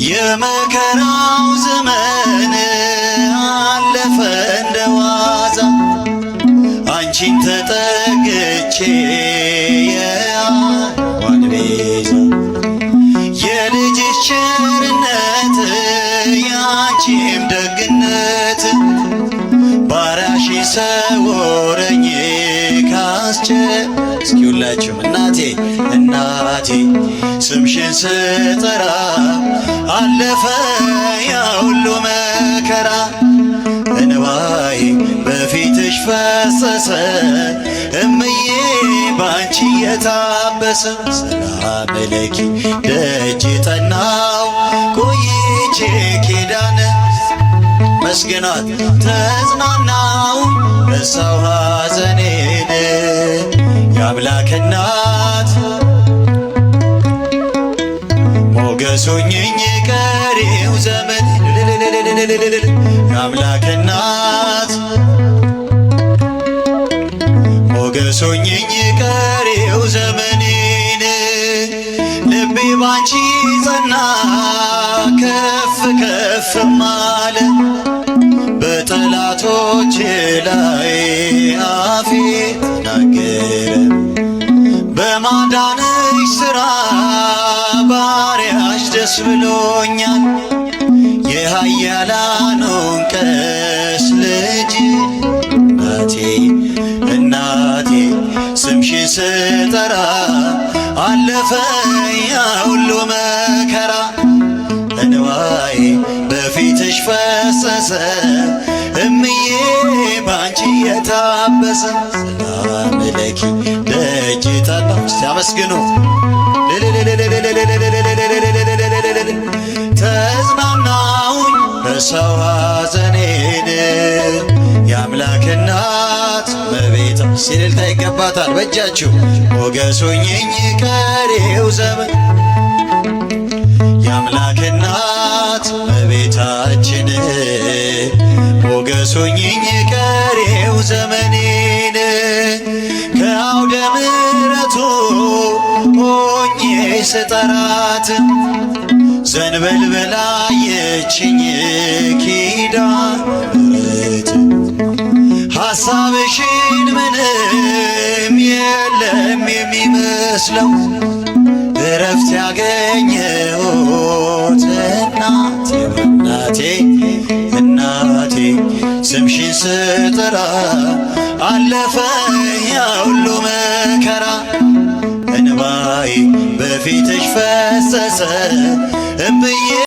የመከራው ዘመን አለፈ እንደዋዛ አንቺን ተጠግቼ የዓለሟን ቤዛ የልጅሽ ቸርነት ያንቺም ደግነት ባሪያሽ ሰውረኝ ካስቸ እስኪ ሁላችሁም እናቴ እናቴ ስምሽን ስጠራ አለፈ ያ ሁሉ መከራ እንባዬ በፊትሽ ፈሰሰ እምዬ ባንቺ የታበሰ ሰላም ለኪ ደጅ ጠናው ቆይቼ ኪዳነ መስገናት ተጽናናው ረሳው ሐዘኔን የአምላክ እናት ሞገሱኝኝ ቀሪው ዘመን የአምላክ እናት ሞገሱኝኝ ቀሪው ዘመኔን ልቤ ባንቺ ጸና ከፍ ከፍ ማለ በጠላቶች ላይ አፌ ተናገረ በማዳንሽ ሥራ ባሪያሽ ደስ ብሎኛል። የኃያላኑን ቀስ ልጅ እናቴ እናቴ ስምሽን ስጠራ አለፈ ያ ሁሉ መከራ እንባዬ በፊትሽ ፈሰሰ እምዬ ባንቺ የታበሰ ሰላም ለኪ ደጅ ጠናሁ። እስቲ አመስግኑ። ተጽናናሁኝ በሰው ሐዘኔን የአምላክ እናት እመቤታ ሲልልታ ይገባታል። በእጃችሁ ሞገሱኝኝ ቀሪው ዘመን የአምላክ እናት እመቤታችን ሞገሱኝኝ ቀሪው ዘመኔን ከአውደ ምሕረቱ ሆኜ ስጠራት ዘንበል ብላ አየችኝ ኪዳነ ምሕረት ሐሳብሽን ምንም የለም የሚመስለው እረፍት ያገኘሁት እናቴ እናቴ እናቴ ስምሽን ስጠራ አለፈ ያ ሁሉ መከራ እንባዬ በፊትሽ ፈሰሰ እምዬ።